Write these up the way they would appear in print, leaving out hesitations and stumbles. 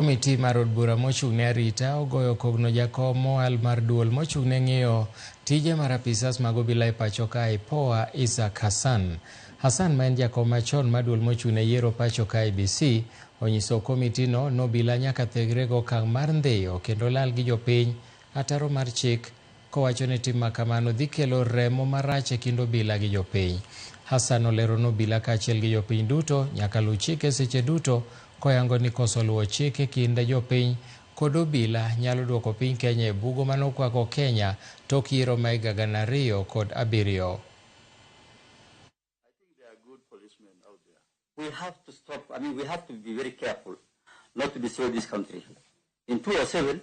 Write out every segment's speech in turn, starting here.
Komiti mar od bura mochung' ne arita ogoyo kogno jakom mowal mar duol mochung' ne ng'iyo tije mar apisas mag obila e pacho ka IPOA Isaac Hassan. Hassan ma en jakom machon mar duol mochung' ne yiero pacho ka IEBC onyiso komiti no ni obila nyaka thegre go okang' mar ndhiyo kendo lal gi jopiny ataro mar chik kowacho ni tim makamano dhi kelo remo marach e kind obila gi jopiny. Hassan olero ni obila kaachiel gi jopiny duto nyaka luw chike seche duto koyango ni koso luwo chik e kind jopiny kod obila nyalo duoko piny Kenya e bugo manokwako Kenya tok yiero ma higa 2007. I think there are good policemen out there. We have to stop. I mean, we have to be very careful not to destroy this country. In 2007,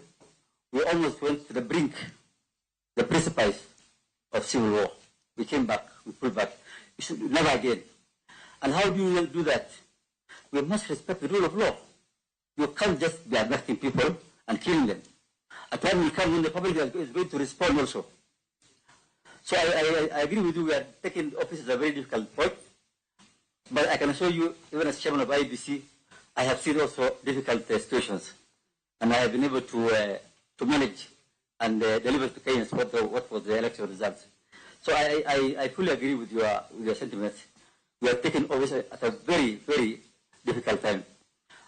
we almost went to the brink, the precipice of civil war. We came back, we pulled back. We should never again. And how do you do that? We must respect the rule of law. You can't just be abducting people and killing them. A time will come when the public is going to respond also. So I agree with you, we are taking office at a very difficult point. But I can assure you, even as chairman of IEBC, I have seen also difficult situations. And I have been able to manage and deliver to Kenyans what was the election results. So I fully agree with your sentiments. We are taking office at a very, very difficult time.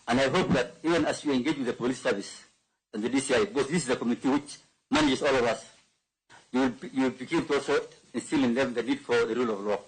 And I hope that even as you engage with the police service and the DCI, because this is a committee which manages all of us, you will begin to also instill in them the need for the rule of law.